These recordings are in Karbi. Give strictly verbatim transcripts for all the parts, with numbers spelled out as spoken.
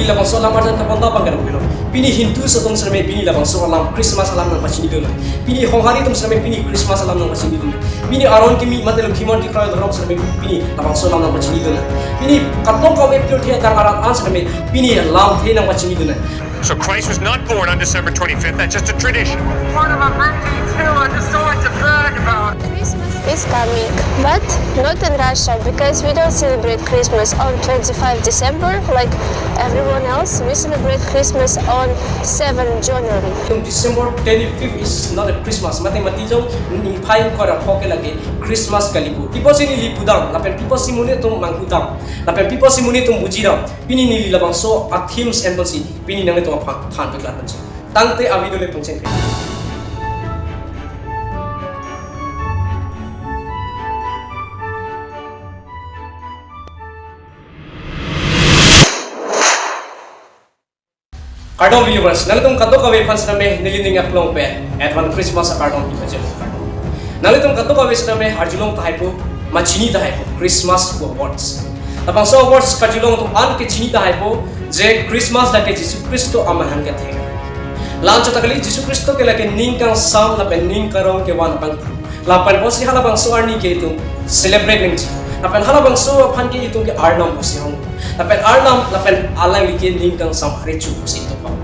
Labangso alam arjan kapon ta bang kadokave lo. Pini Hindu atum sitame pini labangso alam Christmas alam nangpachinidun. Pini Honghari atum sitame pini Christmas alam nangpachinidun. Pini aron kimi mate Lokhimon kekroi adhorom sitame pini labangso alam nangpachinidun. Pini kadokave pirthe adang arat an sitame pini lamthe nangpachinidun. So Christ was not born on December twenty-fifth. That's just a tradition. One of a hundred two I just don't like to brag about. Christmas is coming, but not in Russia, because we don't celebrate Christmas on twenty-five December like everyone else. We celebrate Christmas on seven January. December twenty-fifth is not a Christmas. Mate mati jong ning phai ko ra pho ke lake Christmas kali pu. Tipo si neli pudam, lapen tipo si monit atum mangkudam, lapen tipo si monit atum bujidam. Pini neli labangso a themes enponsi pini nanglitum aphan than peklar ponji. Tangte a video le pangcheng. Kardom viewers, nanglitum kadokave aphan sitame neli ning aklong pen Advance Christmas akardom pipajir. Nanglitum kadokave sitame arjulong tahai pu, machini tahai pu, Christmas pu awards. Labangso awards karjulong atum an ke chini tahai pu je Christmas lake Jisu Khristo amahang kethek. La-anchot ta kali, Jisu Khristo ke lake ning kangsam lapen ning karong kevan abang. Lapen pusi halabangso arni ke itum celebrate nangji. Lapen halabangso aphan ke itum ke Arnam pusi hong. Lapen Arnam lapen alangli ke ning kangsam arecho pusi itum pam.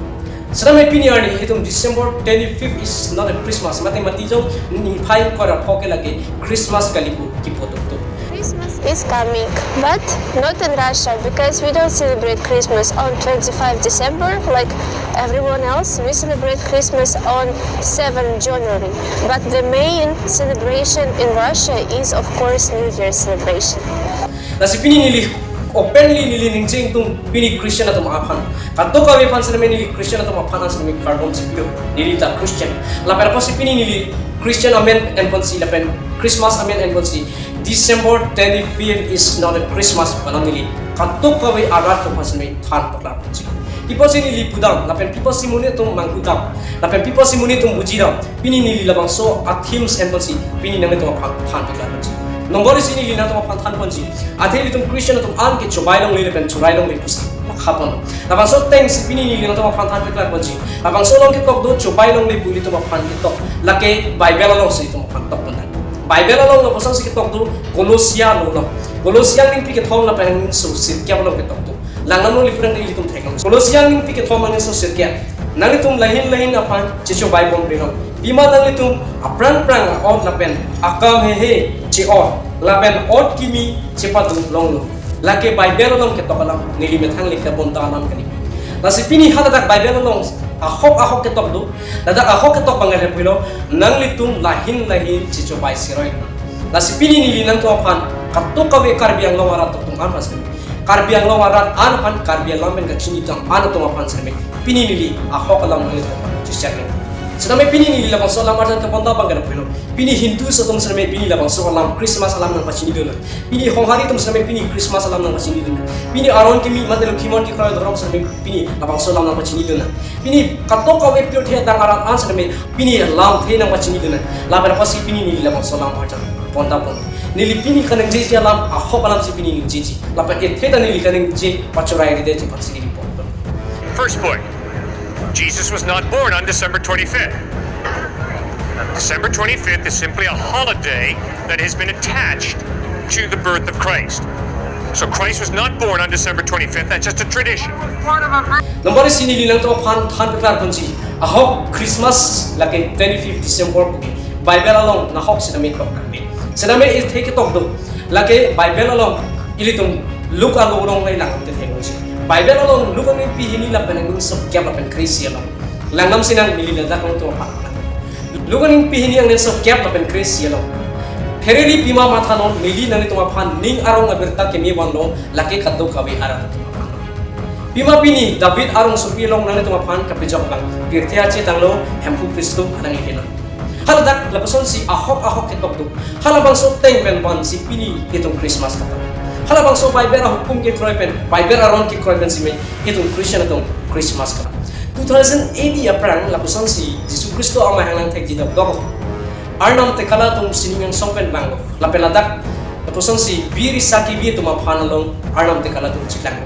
Sitame pini arni itum December twenty-fifth is not a Christmas. Mate mati jong ning phai ko ra pho ke lake Christmas kali pu kipu atumtum. Christmas is coming, but not in Russia, because we don't celebrate Christmas on twenty-five December like everyone else. We celebrate Christmas on seven January. But the main celebration in Russia is, of course, New Year celebration. Lasi pini neli openly neli ningje ingtung pini Christian atum aphan. Kadokave aphan sitame neli Christian atum aphan sitame kardom si pilo. Neli ta Christian. Lapen pusi pini neli Christian amen enponsi lapen Christmas amen enponsi December twenty-fifth is not a Christmas pu alam neli kadokave arat atum aphan sitame than peklar ponji. Tipo si neli pudam, lapen tipo si monit atum mangkudam, lapen tipo si monit atum bujidam. Pini neli labangso a themes enponsi pini nanglitum aphan than peklar ponji. Nombor isi neli nangtum aphan than ponji. Athe ilitum Christian atum an ke chobai longle lapen chorai longle pusi lakha pon. Labangso ateng si pini neli nangtum aphan than peklar ponji. Labangso along ketok do, chobai longle pu ilitum aphan ketok. Lake Bible alongsi itum aphan tok pon. Bible along lapuson si ketok do, Kolosia along lo. Kolosia aningpi kethom lapen angso sirkep along ketok do. Langdamlo, lipurang ilitum theklong. Kolosia aningpi kethom angso sirkep. Nanglitum lahin lahin aphan chechobai pon pilo. Pima nanglitum aphrang phrang a'ot lapen akam hehe che-ot lapen ot kimi chepadun longlo. Lake Bible along ketok alam, neli methang le kabonta alam kali. Lasi pini haladak Bible along ahok ahok ketok do. Ladak ahok ketok bang le pulo, nanglitum lahin lahin chechobai siroi. Lasi pini neli nangtum aphan kadokave Karbi Anglong arat atum aphan sitame, Karbi Anglong arat an aphan, Karbi alam pen kachinidam an atum aphan sitame pini neli ahok alam nangtum aphan cheshare. Sitame pini neli labangso alam arjan kapon ta bang kadokave lo. Pini Hindu atum sitame pini labangso alam Christmas alam nangpachinidun. Pini Honghari atum sitame pini Christmas alam nangpachinidun. Pini aron kimi mate Lokhimon kekroi adhorom sitame pini labangso alam nangpachinidun. Pini kadokave pirthe adang arat an sitame pini lamthe nangpachinidun. Lapen pusi pini neli labangso alam arjan pon ta pon. Neli pini kaningjeji alam ahok alam si pini ningjeji. Lapen ethe ta neli kaningje pachorai ride ji pasi neli pon. First point, Jesus was not born on December twenty-fifth. December twenty-fifth is simply a holiday that has been attached to the birth of Christ. So Christ was not born on December twenty-fifth. That's just a tradition. Nombor isi neli nangtum aphan than peklar ponji. Ahok Christmas lake twenty-fifth December pu ke Bible along nahok sitame tok kan. Sitame ethe ketok do. Lake Bible along ilitum Luke along along nanglang te theklongji. Bible along Luke aningpi hini lapen angso kep lapen kre-isi along. Langdam sinang, neli ladak nangtum aphan. Luke aningpi hini angso kep lapen kre-isi along. Phereri pima mathanon neli nanglitum aphan ning arong abirta keme vanlo, lake kadokave arat atum aphan. Pima pini David arongsopi along nanglitum aphan kapejok abang, pirthe achetanglo, Hemphu Khristo alanglihelo. Haladak lapuson si ahok ahok ketok do. Halabangso ateng pen vansi pini itum Christmas katon. Halabangso Bible ahukum kekroi pen, Bible aron kekroi pen sitame itum Christian atum Christmas katon. Two thousand A D aphrang lapuson si Jisu Khristo amahang nangthekji dokdok. Arnam tekala atum sining angsong pen vanglo. Lapen ladak lapuson si biri saki bi atum aphan along Arnam tekala atum chiklang.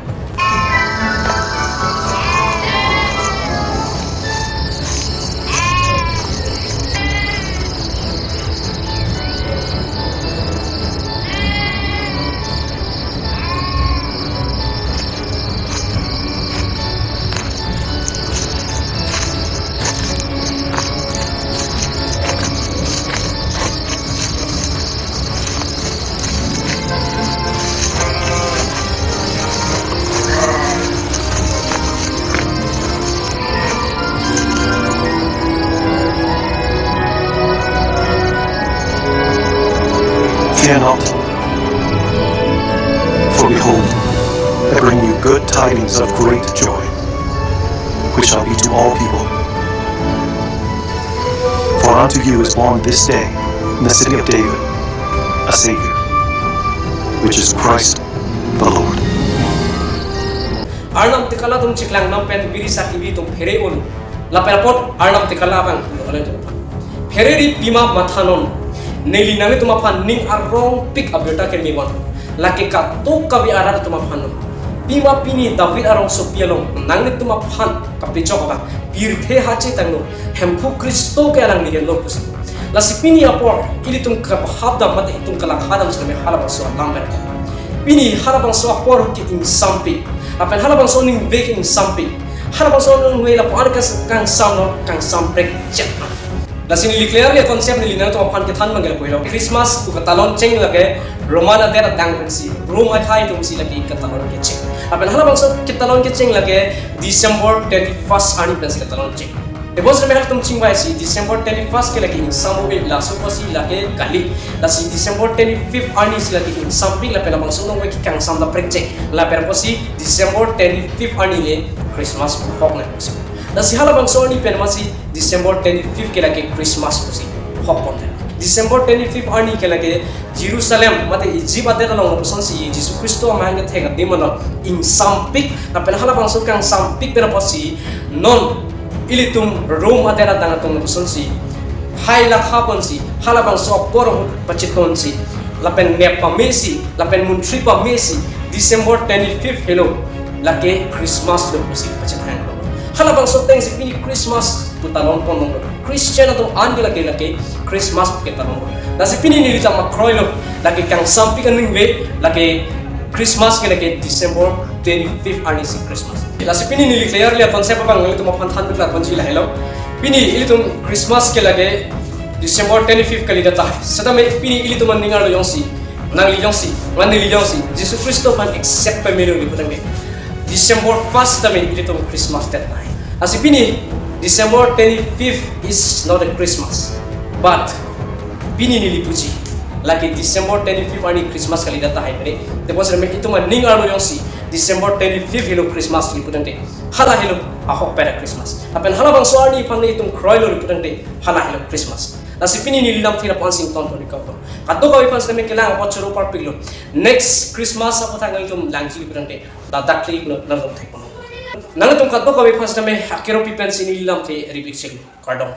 great joy, which shall be to all people. For unto you is born this day in the city of David a Savior, which is Christ the Lord. Arnam tekala atum chiklang nam pen biri sak ibi atum phere olo. Lapen apot Arnam tekala abang pulo ale atum aphan. Phere ri pima mathanon. Neli nanglitum aphan ning arongpik abirta keme van. Lake kadokave arat atum aphan non. Pima pini David arongsopi along nanglitum aphan kapechok abang. Pirthe hache tanglo. Hemphu Khristo ke alang nigen lo pusi. Lasi pini apor ilitum kapahap dam mate itum kalakha dam sitame halabangso alam ber. Pini halabangso apor ke ingsampik. Lapen halabangso ningve ke ingsampik. Halabangso ningve lapu-an kas-, kangsam lo, kangsam prek chek. Lasi neli clearly concept neli nangtum aphan kethan manggel pulo. Christmas pu katalon cheng lake Roman adet adang si, Rome akhai atum si lake katalon kecheng. Lapen halabangso katalon kecheng lake December twenty-first arni pensi katalon cheng. Ebos remehal atum chingvai si December twenty-first ke lake ingsam ove, laso apotsi lake kali. Lasi December twenty-fifth arni si lake ingsampik lapen labangso nong ke kangsam da prek chek. Lapen apotsi December twenty-fifth arni le Christmas pu hok na apotsi. Lasi halabangso arni pen masi December twenty-fifth ke lake Christmas pusi hok pon. December twenty-fifth arni ke lake Jerusalem mate Egypt adet along lapuson si Jisu Khristo amahang kethek adim along ingsampik, lapen halabangso kangsampik pen apotsi non ilitum Rome adet adang atum lapuson si hai lakha ponsi halabangso apor ahut pachiton si lapen nep pame si lapen muntri pame si December twenty-fifth helo lake Christmas lo pusi pachethang lo. Halabangso ateng si pini Christmas pu talon pon lo. Christian atum an ke lake lake Christmas pu ketalon lo. Lasi pini neli jama kroilo lake kangsampik aningve lake Christmas ke lake December twenty-fifth arni si Christmas. Lasi pini neli clearly concept abang nanglitum aphan than dukla ponji lahelo. Pini ilitum Christmas ke lake December twenty-fifth kali data. Setame pini ilitum aning arlo jongsi, nangli jongsi, nangli jongsi Jisu Khristo aphan accept pamelo li putangke December first tame ilitum Christmas det nai. Lasi pini December twenty-fifth is not a Christmas. But pini neli puji lake December twenty-fifth arni Christmas kali data hai pene. Tebos reme itum aning arlo jongsi December twenty-fifth helo Christmas li putangte, hala helo ahok pada Christmas. Lapen halabangso arni aphan itum kroilo li putangte, hala helo Christmas. Lasi pini neli lamthe lapu-an si ingtonpon ikapon. Kadokave aphan sitame kelang apot choro parpiklo. Next Christmas aputhak nanglitum langji li putangte, ladak klik lo, nangtum thekpon. Nanglitum kadokave aphan sitame akero pi pensi neli lamthe ripik cheklo. Kardom.